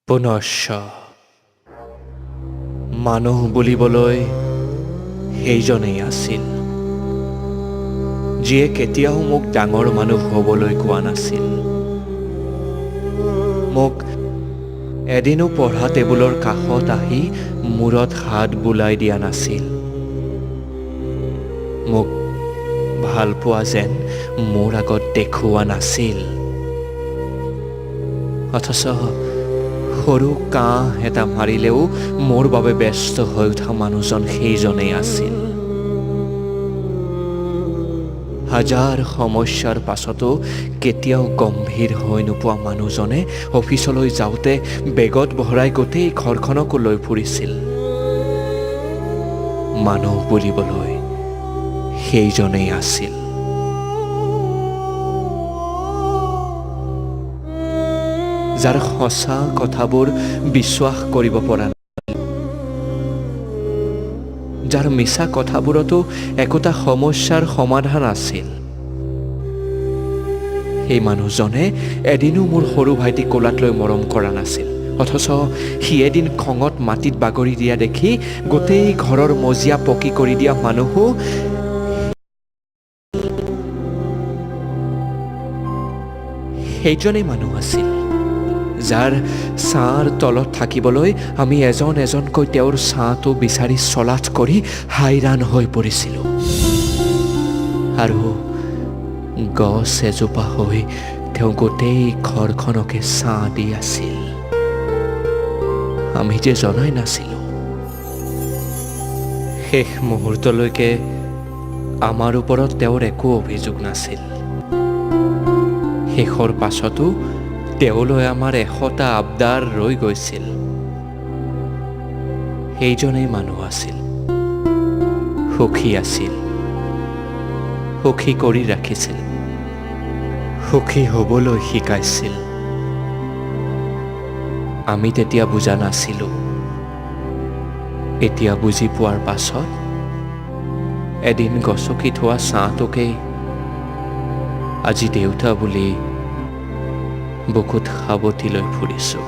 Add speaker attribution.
Speaker 1: পুনশ্চ মানুহ বুলিবলৈ সেইজনেই আছিল, যিয়ে কেতিয়াও মোক ডাঙৰ মানুহ হ'বলৈ কোৱা নাছিল। মোক এদিনো পঢ়া টেবুলৰ কাষত আহি মূৰত হাত বুলাই দিয়া নাছিল। মোক ভাল পোৱা যেন মোৰ আগত দেখুওৱা নাছিল। অথচ সৰু কাহ এটা মাৰিলেও মোৰ বাবে ব্যস্ত হৈ উঠা মানুহজন সেইজনেই আছিল। হাজাৰ সমস্যাৰ পাছতো কেতিয়াও গম্ভীৰ হৈ নোপোৱা মানুহজনে অফিচলৈ যাওঁতে বেগত ভৰাই গোটেই ঘৰখনকো লৈ ফুৰিছিল। মানুহ বুলিবলৈ সেইজনেই আছিল। যাৰ সঁচা কথাবোৰ বিশ্বাস কৰিব পৰা নাছিল, যাৰ মিছা কথাবোৰতো একোটা সমস্যাৰ সমাধান আছিল, সেই মানুহজনে এদিনো মোৰ সৰু ভাইটিক কোলাত লৈ মৰম কৰা নাছিল। অথচ সি এদিন খঙত মাটিত বাগৰি দিয়া দেখি গোটেই ঘৰৰ মজিয়া পকী কৰি দিয়া মানুহো সেইজনেই মানুহ আছিল, যাৰ ছাঁৰ তলত থাকিবলৈ আমি এজন এজনকৈ তেওঁৰ ছাঁটো বিচাৰি চলাথ কৰি হাইৰাণ হৈ পৰিছিলোঁ। আৰু গছ এজোপা হৈ তেওঁ গোটেই ঘৰখনকে ছাঁ দি আছিল। আমি যে জনাই নাছিলোঁ। শেষ মুহূৰ্তলৈকে আমাৰ ওপৰত তেওঁৰ একো অভিযোগ নাছিল। শেষৰ পাছতো তেওঁলৈ আমাৰ 100টা আবদাৰ ৰৈ গৈছিল। সেইজনেই মানুহ আছিল, সুখী আছিল, সুখী কৰি ৰাখিছিল, সুখী হ'বলৈ শিকাইছিল। আমি তেতিয়া বুজা নাছিলোঁ। এতিয়া বুজি পোৱাৰ পাছত এদিন গছকি থোৱা ছাঁটোকেই আজি দেউতা বুলি বুকুত সাৱটি লৈ ফুৰিছোঁ।